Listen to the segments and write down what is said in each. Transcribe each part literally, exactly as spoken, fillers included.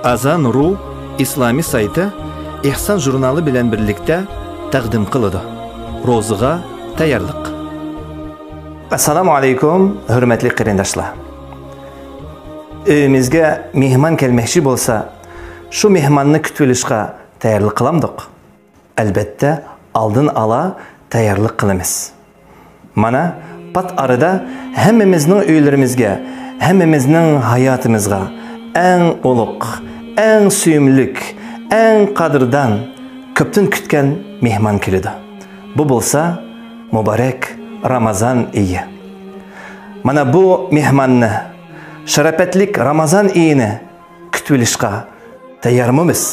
ئازان رۇ ئىسلامىي سايتى ئېھسان ژۇرنالى بىلەن بىرلىكتە تەقدىم قىلىدۇ. روزىغا تەييارلىق. ئەسسالامۇ ئەلەيكۇم، ھۆرمەتلىك قېرىنداشلار. ئۆيىمىزگە مېھمان كەلمەكچى بولسا، شۇ مېھماننى كۈتۈۋېلىشقا تەييارلىق قىلامدۇق؟ ئەلبەتتە، ئالدىن ئالا تەييارلىق قىلىمىز. مانا، پات ئارىدا ھەممىمىزنىڭ ئۆيلىرىمىزگە، ھەممىمىزنىڭ ھاياتىمىزغا ئەڭ ئۇلۇغ، ئەڭ سۆيۈملۈك، ئەڭ قەدىردان، كۆپتىن كۈتكەن مېھمان كېلىدۇ. بۇ بولسا مۇبارەك رامازان ئېيى. مانا بۇ مېھماننى، شەرەپەتلىك رامازان ئېيىنى كۈتۈۋېلىشقا تەييارمۇ بىز؟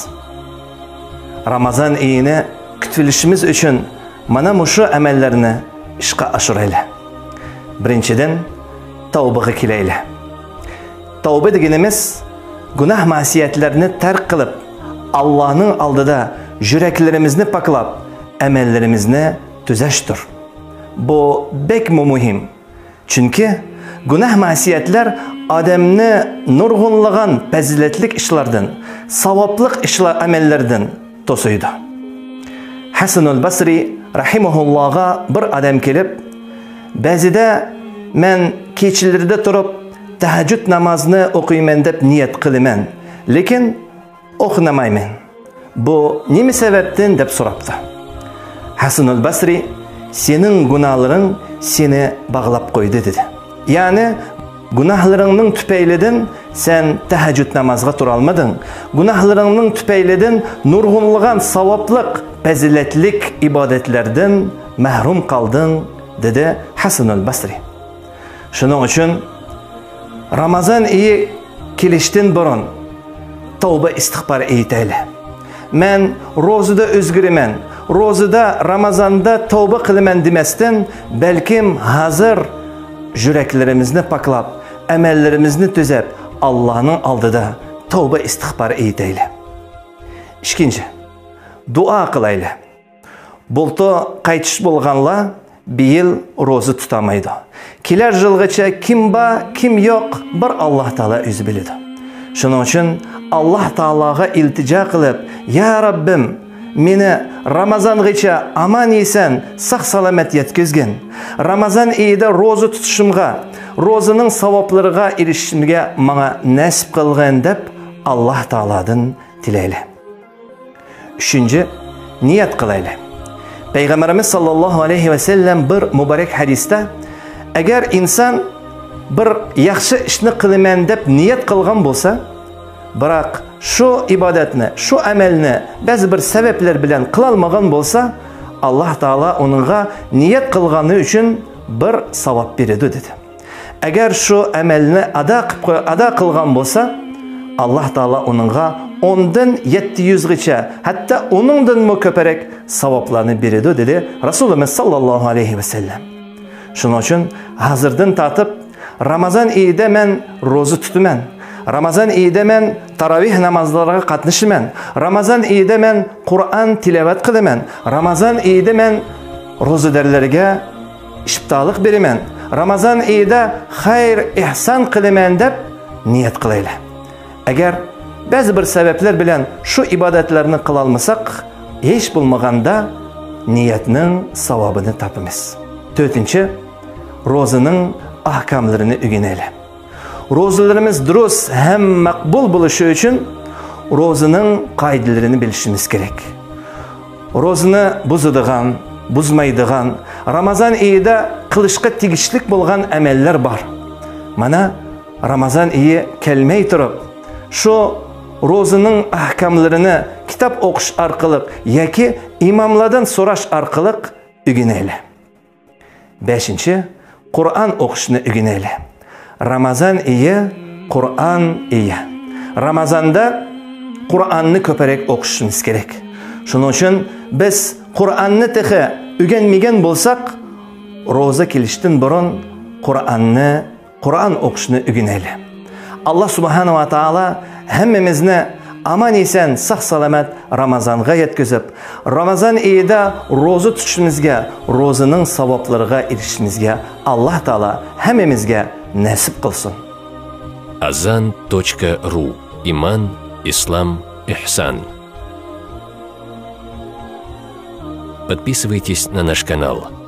رامازان ئېيىنى كۈتۈۋېلىشىمىز ئۈچۈن مانا مۇشۇ ئەمەللەرنى ئىشقا ئاشۇرايلى. بىرىنچىدىن، تەۋبىگە كېلەيلى. تەۋبە دېگىنىمىز گۇناھ مەسىيەتلەرنى تەرك قىلىپ، ئاللانىڭ ئالدىدا يۈرەكلىرىمىزنى پاكلاپ، ئەمەللىرىمىزنى تۈزەشتۇر. بۇ بەكمۇ مۇھىم. چۈنكى گۇناھ مەسىيەتلەر ئادەمنى نۇرغۇنلىغان پەزىلەتلىك ئىشلاردىن، ساۋابلىق ئىشلار، ئەمەللەردىن توسۇيدۇ. ھەسەنۇل بەسرى رەھىمەھۇللاغا بىر ئادەم كېلىپ، بەزىدە مەن كېچىلىرىدە تۇرۇپ تەھەججۇد نامازىنى ئوقۇيمەن دەپ نىيەت قىلىمەن، لېكىن ئوقۇنالمايمەن. بۇ نېمە سەۋەبتىن؟ دەپ سوراپتۇ. ھەسەنۇل بەسرى، سېنىڭ گۇناھلىرىڭ سېنى باغلاپ قويدى، دېدى. يەنى، گۇناھلىرىڭنىڭ تۈپەيلىدىن سەن تەھەججۇد نامازغا تۇرالمىدىڭ. گۇناھلىرىڭنىڭ تۈپەيلىدىن نۇرغۇنلىغان ساۋابلىق، پەزىلەتلىك ئىبادەتلەردىن مەھرۇم قالدىڭ، دېدى ھەسەنۇل بەسرى. شۇنىڭ ئۈچۈن رامازان ئېيى كېلىشتىن بۇرۇن تەۋبە ئىستىغپار ئېيتەيلى. مەن روزىدا ئۆزگىرىمەن، روزىدا، رامازاندا تەۋبە قىلىمەن دېمەستىن، بەلكىم ھازىر يۈرەكلىرىمىزنى پاكلاپ، ئەمەللىرىمىزنى تۈزەپ، ئاللانىڭ ئالدىدا تەۋبە ئىستىغپار ئېيتەيلى. ئىككىنچى، دۇئا قىلايلى. بۇلتۇر قايتىش بولغانلار بىيىل روزا تۇتالمايدۇ. كېلەر يىلغىچە كىم بار، كىم يوق، بىر ئاللا تائالا ئۆزى بىلىدۇ. شۇنىڭ ئۈچۈن ئاللا تائالاغا ئىلتىجا قىلىپ، يا رەببىم، مېنى رامازانغىچە ئامان-ئېسەن، ساق-سالامەت يەتكۈزگىن. رامازان ئېيىدا روزا تۇتۇشۇمغا، روزىنىڭ ساۋابلىرىغا ئېرىشىشىمگە ماڭا نەسىپ قىلغىن دەپ ئاللا تائالادىن تىلەيلى. ئۈچىنچى، نىيەت قىلايلى. پەيغەمبىرىمىز ساللاللاھۇ ئەلەيھى ۋەسەللەم بىر مۇبارەك ھەدىستە، ئەگەر ئىنسان بىر ياخشى ئىشنى قىلىمەن دەپ نىيەت قىلغان بولسا، بىراق شۇ ئىبادەتنى، شۇ ئەمەلنى بەزى بىر سەۋەبلەر بىلەن قىلالمىغان بولسا، ئاللا تائالا ئۇنىڭغا نىيەت قىلغىنى ئۈچۈن بىر ساۋاب بېرىدۇ، دېدى. ئەگەر شۇ ئەمەلنى ئادا قىپ قوي-، ئادا قىلغان بولسا، ئاللا تائالا ئۇنىڭغا ئوندىن يەتتە يۈزگىچە، ھەتتا ئۇنىڭدىنمۇ كۆپرەك ساۋابلارنى بېرىدۇ، دېدى رەسۇلىمىز ساللاللاھۇ ئەلەيھى ۋەسەللەم. شۇنىڭ ئۈچۈن ھازىردىن تارتىپ رامازان ئېيىدا مەن روزا تۇتىمەن، رامازان ئېيىدا مەن تاراۋىھ نامازلىرىغا قاتنىشىمەن، رامازان ئېيىدا مەن قۇرئان تىلاۋەت قىلىمەن، رامازان ئېيىدا مەن روزىدارلارغا ئىپتارلىق بېرىمەن، رامازان ئېيىدا خەير ئېھسان قىلىمەن دەپ نىيەت قىلايلى. ئەگەر بەزى بىر سەۋەبلەر بىلەن شۇ ئىبادەتلەرنى قىلالمىساق، ھېچ بولمىغاندا نىيەتنىڭ ساۋابىنى تاپىمىز. تۆتىنچى، روزىنىڭ ئەھكاملىرىنى ئۆگىنەيلى. روزىلىرىمىز دۇرۇس ھەم مەقبۇل بولۇشى ئۈچۈن روزىنىڭ قائىدىلىرىنى بىلىشىمىز كېرەك. روزىنى بۇزىدىغان، بۇزمايدىغان، رامازان ئېيىدا قىلىشقا تېگىشلىك بولغان ئەمەللەر بار. مانا، رامازان ئېيى كەلمەي تۇرۇپ، شۇ روزىنىڭ ئەھكاملىرىنى كىتاب ئوقۇش ئارقىلىق ياكى ئىماملاردىن سوراش ئارقىلىق ئۆگىنەيلى. بەشىنچى، قۇرئان ئوقۇشنى ئۆگىنەيلى. رامازان ئېيى، قۇرئان ئېيى. رامازاندا قۇرئاننى كۆپرەك ئوقۇشىمىز كېرەك. شۇنىڭ ئۈچۈن بىز قۇرئاننى تېخى ئۆگەنمىگەن بولساق، روزا كېلىشتىن بۇرۇن قۇرئاننى، قۇرئان ئوقۇشنى ئۆگىنەيلى. ئاللا سۇبھانەھۇ ۋە تائالا ھەممىمىزنى ئامان-ئېسەن، ساق-سالامەت رامازانغا يەتكۈزۈپ، رامازان ئېيىدا روزا تۇتۇشىمىزگە، روزىنىڭ ساۋابلىرىغا ئېرىشىشىمىزگە ئاللا تائالا ھەممىمىزگە نەسىپ قىلسۇن. Azan точка ru. ئىمان Ислам, ихсан. Подписывайтесь на наш канал.